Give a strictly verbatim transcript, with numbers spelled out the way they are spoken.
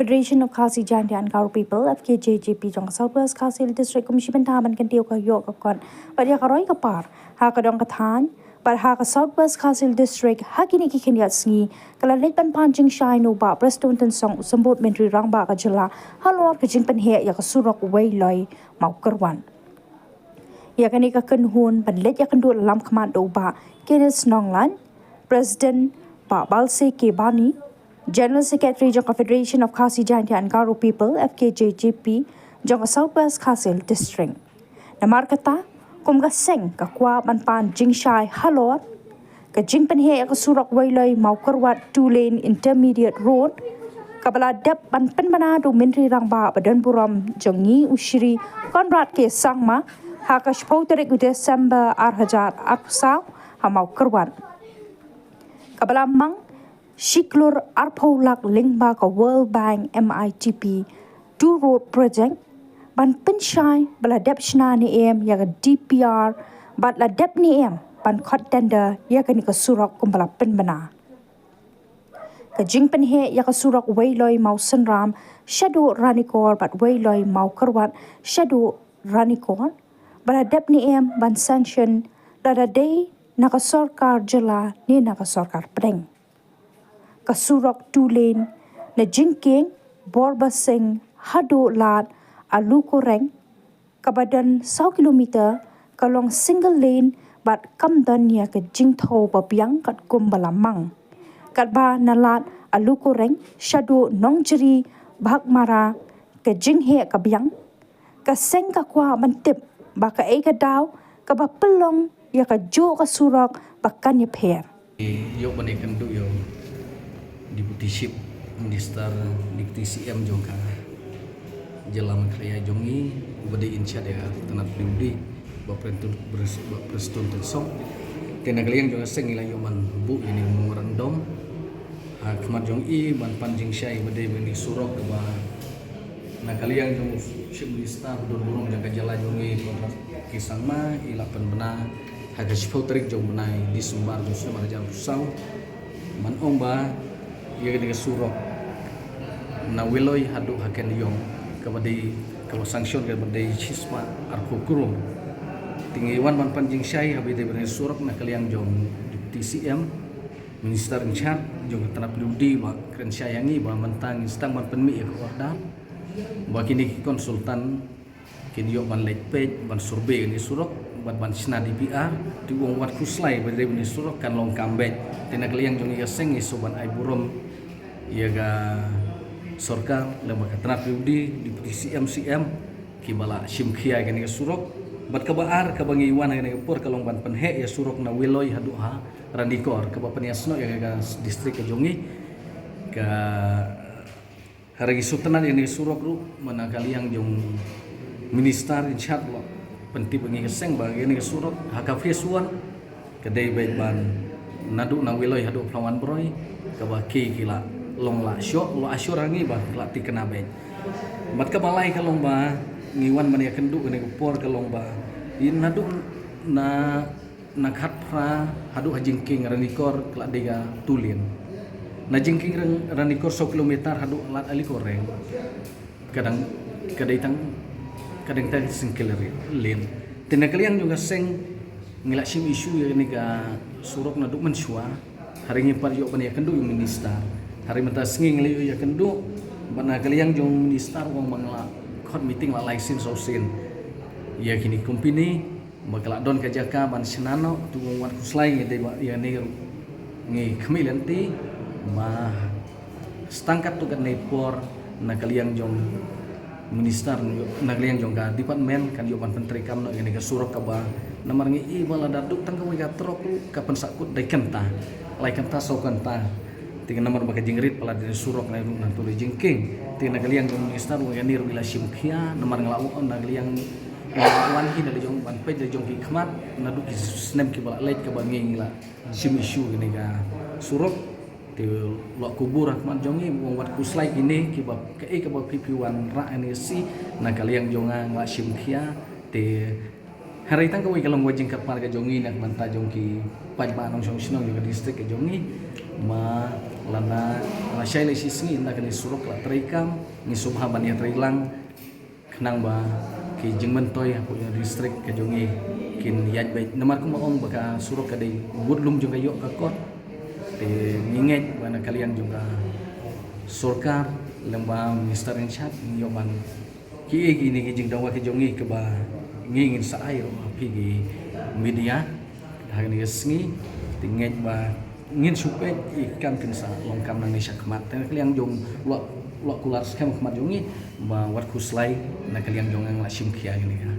Federation of Khasi Jaintia and Garo People, F K J G P, jong ka South West Khasi Hills District, kum shi bynta ban kyntiew ka ïoh ka kot bad ïa ka roi ka par ha ka dong ka thaiñ bad ha ka South West Khasi Hills District ha kine ki khyndiat sngi ka la leit ban pan jingshai na u Bah Prestone Tynsong, u Symbud Myntri Rangbah ka jylla, halor ka jingpynheh ïa ka surok Weiloi Mawkyrwat. Ïa kane ka kynhun ban leit ïakynduh lam khmat da u Bah Kenneth Nonglait, President, Bah Balse K Bani, General Secretary jong ka Federation of Khasi Jaintia and Garo People, F K J G P, jong ka South West Khasi Hills District. Namar kata, kum ka seng ka kwah ban pan jingshai halor ka jingpynheh ïa ka surok Weiloi Mawkyrwat two lane intermediate road, kaba la dep ban pynbna da u Myntri Rangbah ba don burom jong ngi, u Shri Conrad K Sangma, ha ka shiphew tarik u December ar hajar arphew saw ha Mawkyrwat, kaba la mang shi klur arphew lak lyngba ka World Bank M I T P two road project, ban pynshai ba la dep shna ne em ïa ka D P R bad la dep ne em ban khot tender ïa kane ka surok kumba la pynbna. Ka jingpynheh ïa ka surok Weiloi Mawsynram shaduh Ranikor bad Weiloi Mawkyrwat shaduh Ranikor, ba la dep ne em ban sanction, lada dei na ka sorkar jylla ne na ka sorkar pdeng. Ka surok two lane na jingkieng Borbasing haduh Lad Alukoreng, kaba don saw kilometer, ka long single lane bad kam don ïa ka jingthew ba biang katkum ba la mang. Katba na Lad Alukoreng shaduh Nongjri Bhakmara ka jingheh ka biang, ka seng ka kwah ban tip ba kaei ka daw kaba pynlong ïa kajuh ka surok ba kan ïapher. Ïoh ban ïakynduh ïa u Deputy Chief Minister, Deputy C M jong ka jylla Meghalaya jong ngi, uba dei in charge ïa ka tnat pynlong, Bah Prestone, Bah Prestone Tynsong. Te na ka liang jong ka seng ngi la ïoh ban buh ïa une u memorandum ha khmat jong i ban pan jingshai ba dei ba une u surok kaba na ka liang jong u Chief Minister ba don burom jong ka jylla jong ngi, Conrad K Sangma, i la pynbna ha ka shiphew tarik jong u bnai December jong u snem ar hajar arphew saw, ban ong ba ïa kane ka surok na Weiloi haduh ha Kendiong, kaba dei, kaba sanction kaba dei shispah arphew klur. Te ngi wan ban pan jingshai haba ïadei bad une u surok na ka liang jong u Deputy C M, Minister in charge jong ka tnat pynlong, ba kren shai ïa ngi ba mynta ngin sdang ban pynmih ïa ka order ba kine ki consultant kin ïoh ban leit peit ban survey ïa une u surok bad ban shna D P R. Te u ong wat khuslai ba ïadei bad une u surok kan long kam beit. Te na ka liang jong ngi ka seng ngi sngewbha ban ai burom ïa ka sorkar, lem bad ka tnat pynlong, Deputy C M, C M, kiba la shim khia ïa kane ka surok. Bad kaba ar kaba ngi wan ha kane ka por ka long ban pynheh ïa surok na Weiloi haduh ha Ranikor, kaba pynïasnoh ïa ka district ka jong ngi. Ka haba ngi sngewtynnat ïa kane ka surok ruh, mynta ka liang jong u Minister in charge la pyntip ïa ngi ka seng ba ïa kane ka surok ha ka phase one ka dei beit ban naduh na Weiloi haduh Phlawan Broi, kaba ki, ki la long la shoh, la assure ïa ngi ba la thikna beit. Bad kaba lai ka long ba ngi wan ban ïakynduh kane ka por ka long ba ïa naduh na, na Khatphra haduh ha jingkieng Ranikor ka la dei ka two lane. Na jingkieng Ran-, Ranikor saw kilometer haduh Lad Alukoreng ka dang, ka dei tang, ka dang tang single lane. Te na ka liang jong ka seng ngi la shim issue ïa kane ka surok naduh mynshuwa. Hynrei ngi pat ïoh ban ïakynduh ïa u Minister. Hynrei mynta ka sngi ngi la ïoh ïakynduh bad na ka liang jong u Minister u ong ba ngi la khot meeting la lai sien saw sien ïa kine ki company ba ka la don ka jaka ban shna noh. Te u ong wat khuslai, ngi dei ba ïa kane ruh ngi khmih lynti ba tang katto katne por na ka liang jong u Minister, na ka liang jong ka department kan ïoh ban pyntreikam noh ïa kane ka surok kaba namar ngi i ba lada duk tang kawei ka trok ruh ka pynsahkut da kynta, lai kynta, saw kynta. Te namar ba ka jingrit palat ïa kane ka surok na ruh nangta da jingkieng. Te na ka liang jong u Minister ruh ïa kane ruh i la shim khia namar ngi la wan na ka liang, ngi la wan hi na la jong ban peit da jong ki khmat naduh ki snem kiba la leit kaba ngi, ngi la shim issue ïa kane ka surok. Te la kubur ha khmat jong ngi, u ong wat khuslai kine kiba, kaei kaba phi, phi wanrah ïa ngi shi na ka liang jong nga, nga la shim khia. Te hynrei tang kawei ka long kawei jingkyrpad ka jong ngi na ka bynta jong ki paidbah nongshong shnong jong ka district ka jong ngi. Ma lada la shai la shi sngi ynda kane surok la trei kam, ngi sngewbha ban ïa trei lang khnang ba ki jingmyntoi hapoh ïa district ka jong ngi kin ïaid beit. Namar kumba ong ba ka surok ka dei wut lum jong ka ïoh ka kot. Te ngi ngeit ba na ka liang jong ka sorkar lyngba minister in charge ngi ïoh ban ki ei kine ki jingdawa ki jong ngi kaba ngi ngin sa ai ruh ha phi ki media ha kane ka sngi. Te ngeit ba ngin shu peit i kam kin sa long kam nangne sha khmat. Te na ka liang jong lok lok kular skhem khmat jong ngi ba wat khuslai na ka liang jong ngi la shim khia kane ka.